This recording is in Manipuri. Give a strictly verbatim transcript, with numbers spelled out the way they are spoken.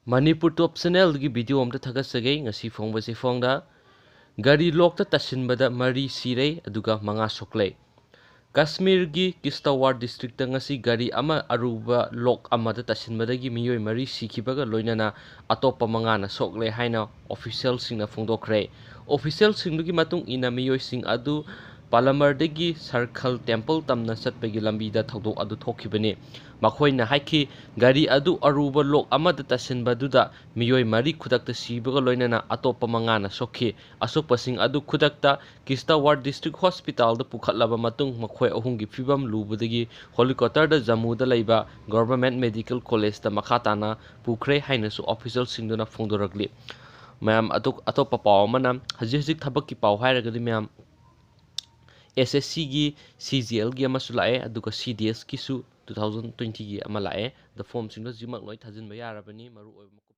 ꯃꯅꯤꯄꯨꯔ ꯇꯣꯞ ꯆꯦꯅꯦꯜꯒꯤ ꯚꯤꯗꯤꯑꯣ ꯑꯝꯇ ꯊꯥꯒꯠꯆꯒꯦ꯫ ꯉꯁꯤ ꯐꯣꯡꯕꯁꯤ ꯐꯣꯡꯗ ꯒꯥꯔꯤ ꯂꯣꯛꯇ ꯇꯥꯁꯤꯟꯕꯗ ꯃꯔꯤ ꯁꯤꯔꯦ, ꯑꯗꯨꯒ ꯃꯉꯥ ꯁꯣꯛꯂꯦ꯫ ꯀꯥꯁꯃꯤꯔꯒꯤ ꯀꯤꯁꯇꯋꯥꯔ ꯗꯤꯁꯇ꯭ꯔꯤꯛꯇ ꯉꯁꯤ ꯒꯥꯔꯤ ꯑꯃ ꯑꯔꯨꯕ ꯂꯣꯛ ꯑꯃꯗ ꯇꯥꯁꯤꯟꯕꯗꯒꯤ ꯃꯤꯑꯣꯏ ꯃꯔꯤ ꯁꯤꯈꯤꯕꯒ ꯂꯣꯏꯅꯅ ꯑꯇꯣꯞꯄ ꯃꯉꯥꯅ ꯁꯣꯛꯂꯦ ꯍꯥꯏꯅ ꯑꯣꯐꯤꯁꯤꯌꯦꯜꯁꯤꯡꯅ ꯐꯣꯡꯗꯣꯛꯈ꯭ꯔꯦ꯫ ꯑꯣꯐꯤꯁꯤꯌꯦꯜꯁꯤꯡꯗꯨꯒꯤ ꯃꯇꯨꯡ ꯏꯟꯅ ꯃꯤꯑꯣꯏꯁꯤꯡ ꯑꯗꯨ ꯄꯥꯂꯃꯔꯗꯒꯤ ꯁꯔꯈꯜ ꯇꯦꯝꯄꯜ ꯇꯝꯅ ꯆꯠꯄꯒꯤ ꯂꯝꯕꯤꯗ ꯊꯧꯗꯣꯛ ꯑꯗꯨ ꯊꯣꯛꯈꯤꯕꯅꯤ꯫ ꯃꯈꯣꯏꯅ ꯍꯥꯏꯈꯤ, ꯒꯥꯔꯤ ꯑꯗꯨ ꯑꯔꯨꯕ ꯂꯣꯛ ꯑꯃꯗ ꯇꯥꯁꯤꯟꯕꯗꯨꯗ ꯃꯤꯑꯣꯏ ꯃꯔꯤ ꯈꯨꯗꯛꯇ ꯁꯤꯕꯒ ꯂꯣꯏꯅꯅ ꯑꯇꯣꯞꯄ ꯃꯉꯥꯅ ꯁꯣꯛꯈꯤ꯫ ꯑꯁꯣꯛꯄꯁꯤꯡ ꯑꯗꯨ ꯈꯨꯗꯛꯇ ꯀꯤꯁꯇꯋꯥꯔ ꯗꯤꯁꯇ꯭ꯔꯤꯛ ꯍꯣꯁꯄꯤꯇꯥꯜꯗ ꯄꯨꯈꯠꯂꯕ ꯃꯇꯨꯡ ꯃꯈꯣꯏ ꯑꯍꯨꯝꯒꯤ ꯐꯤꯕꯝ ꯂꯨꯕꯗꯒꯤ ꯍꯣꯂꯤꯀꯣꯇꯔꯗ ꯖꯝꯃꯨꯗ ꯂꯩꯕ ꯒꯣꯚꯔꯟꯃꯦꯟꯠ ꯃꯦꯗꯤꯀꯦꯜ ꯀꯣꯂꯦꯖꯇ ꯃꯈꯥ ꯇꯥꯅ ꯄꯨꯈ꯭ꯔꯦ ꯍꯥꯏꯅꯁꯨ ꯑꯣꯐꯤꯁꯤꯌꯦꯜꯁꯤꯡꯗꯨꯅ ꯐꯣꯡꯗꯣꯔꯛꯂꯤ꯫ ꯃꯌꯥꯝ, ꯑꯇꯣꯞ-, ꯑꯇꯣꯞꯄ ꯄꯥꯎ ꯑꯃꯅ, ꯍꯧꯖꯤꯛ ꯍꯧꯖꯤꯛ ꯊꯕꯛꯀꯤ ꯄꯥꯎ ꯍꯥꯏꯔꯒꯗꯤ ꯃꯌꯥꯝ, ꯑꯦꯁ ꯑꯦꯁ ꯁꯤꯒꯤ, ꯁꯤ ꯖꯤ ꯑꯦꯜꯒꯤ ꯑꯃꯁꯨ ꯂꯥꯛꯑꯦ, ꯑꯗꯨꯒ ꯁꯤ ꯗꯤ ꯑꯦꯁꯀꯤꯁꯨ ꯇꯨ ꯊꯥꯎꯖꯟ ꯇ꯭ꯋꯦꯟꯇꯤꯒꯤ ꯑꯃ ꯂꯥꯛꯑꯦ꯫ ꯑꯗꯣ ꯐꯣꯝꯁꯤꯡꯗꯣ ꯍꯧꯖꯤꯛꯃꯛ ꯂꯣꯏ ꯊꯥꯖꯤꯟꯕ ꯌꯥꯔꯕꯅꯤ, ꯃꯔꯨ ꯑꯣꯏꯕ